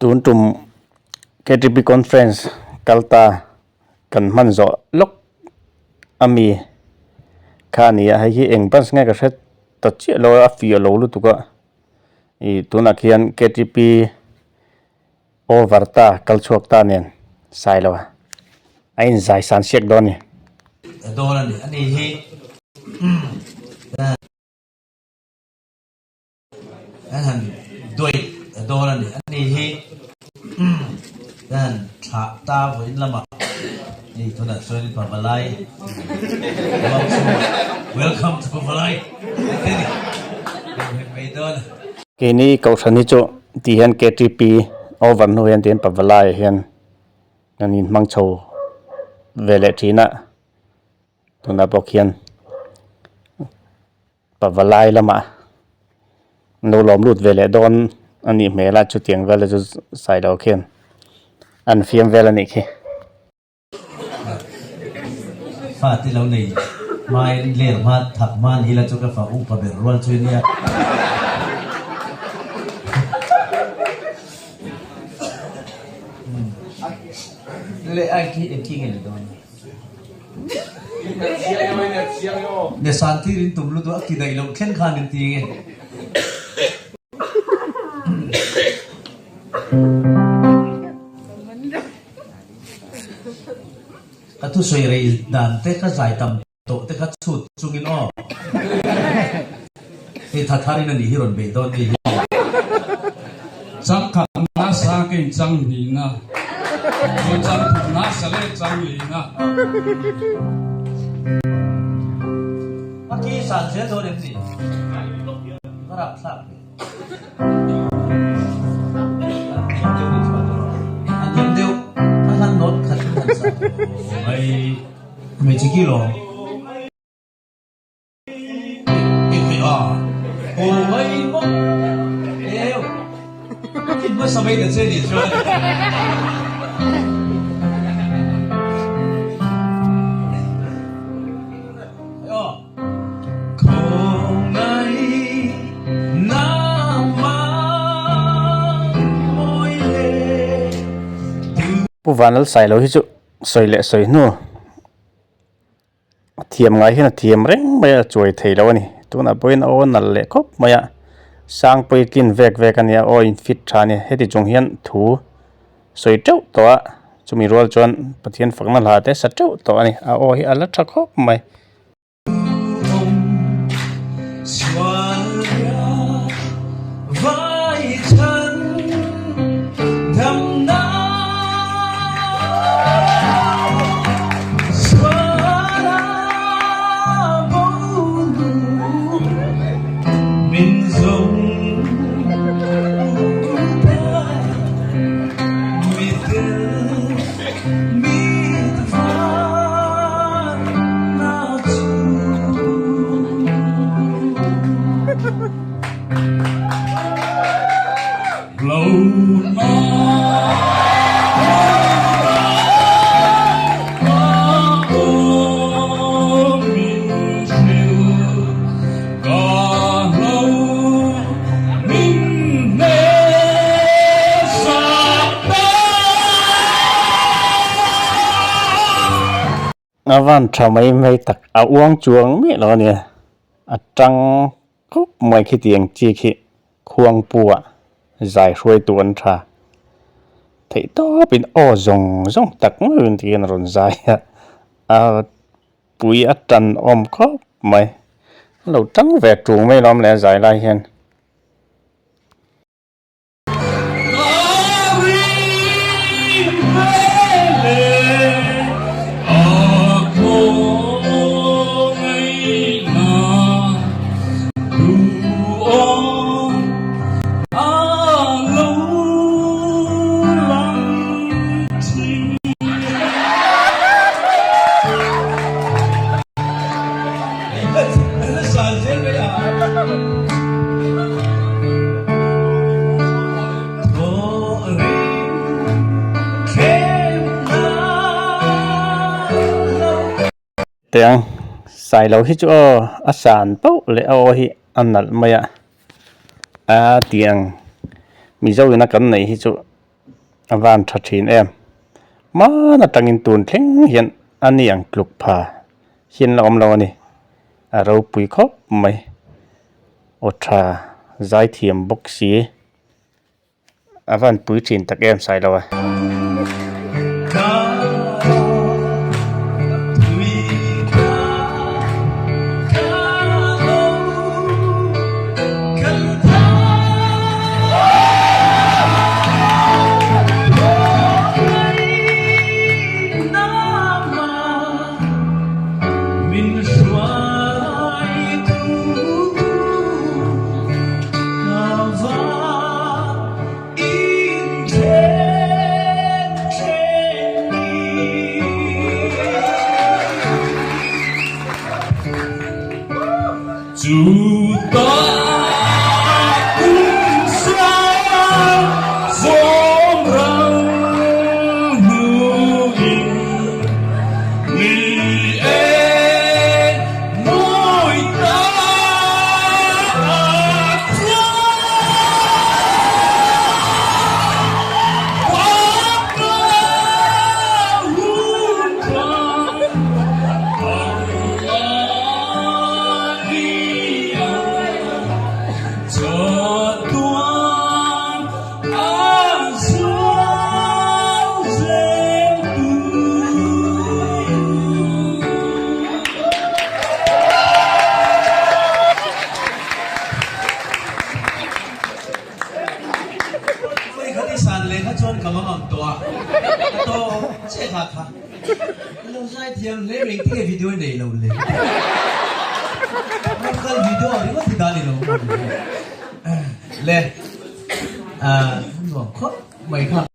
Tun tum KTP conference kal ta kan hman zawh lawk ami kha a ni a, hei hi eng branch nge ka hre ta chiah lo a, a fiah lo lutuk a, ih tunah khian KTP over ta kal chhuak ta nen Sailo a inzai san siak dawn a ni. Dawn a ni, ani hi. An han duaih dawn a ni. Ani hi an han thlah ta vawiin lamah hei tunah chuan Pavalai ruang chhungah Welcome to Pavalai tih te ni hmuh hlim mai dawn a. Keini Kohhran hi chu tih hian KTP over hnu hian tihian Pavalai ah hian an inhmang chho ve leh thin a, tunah pawh khian. Pavalai lamah an lo lawm lut ve leh dawn a nih hmel a chutiang vel te chu Sailo khian an fiam vel a nih khi. Fa te lo nei hmain ler hma thak hma ni la chu ka fa upa ber rual chu nia. Le ai khi engki nge ni dawn? Ne san thir in tum lutuk a ki daih loh thleng khan in ti nge. Ka thusawi rei dan te ka zai tam tawh te kha chhut chungin aw. Hei tha thar in a nih hi rawn beih dawn mi hi. Chang khat nasa ka in chang hnihna, chuan chang thum nasa leh chang lihna. A ki san zel dawn em ni? Va rap thlak ve. A hniam deuh, a hlan nawt khat in han sa. Hmeichhe ki lawm. Pu Vanlalsailo hi chu sawi leh sawi hnu. A thiam ngai hian a thiam reng mai a, a chuai thei lo a ni. Tunah pawhin a aw nalh leh khawp mai a, sang pawh hi tlin vek vek a nia, aw in fit tha a ni. Heti chung hian thu sawi teuh tawh a, chumi rual chuan Pathian fakna hla te sa teuh tawh a ni. A aw hi a la tha khawp mai. A van tha mai mai tak a uang chuang miah lo a nia a tang khawp mai khitiang chi khi khuangpu ah zai hruaitu an tha theih tawp in aw zawng zawng tak meuh in tihian a rawn zai a a pui a tan awm khawp mai a lo tang ve tung mai alawm le a zai lai hian. Tiang Sailo hi chu aw a san pauh leh a aw hi a nalh mai a, a tiang Mizo ina kan neih hi chu. A van tha thin em. Hman atangin tun thleng hian a ni ang tluk pha hian la awm lo a ni. A ropui khawp mai. Aw tha zaithiam bawk si. A van pui thin tak em Sailo a. Le, nuam khawp mai kha.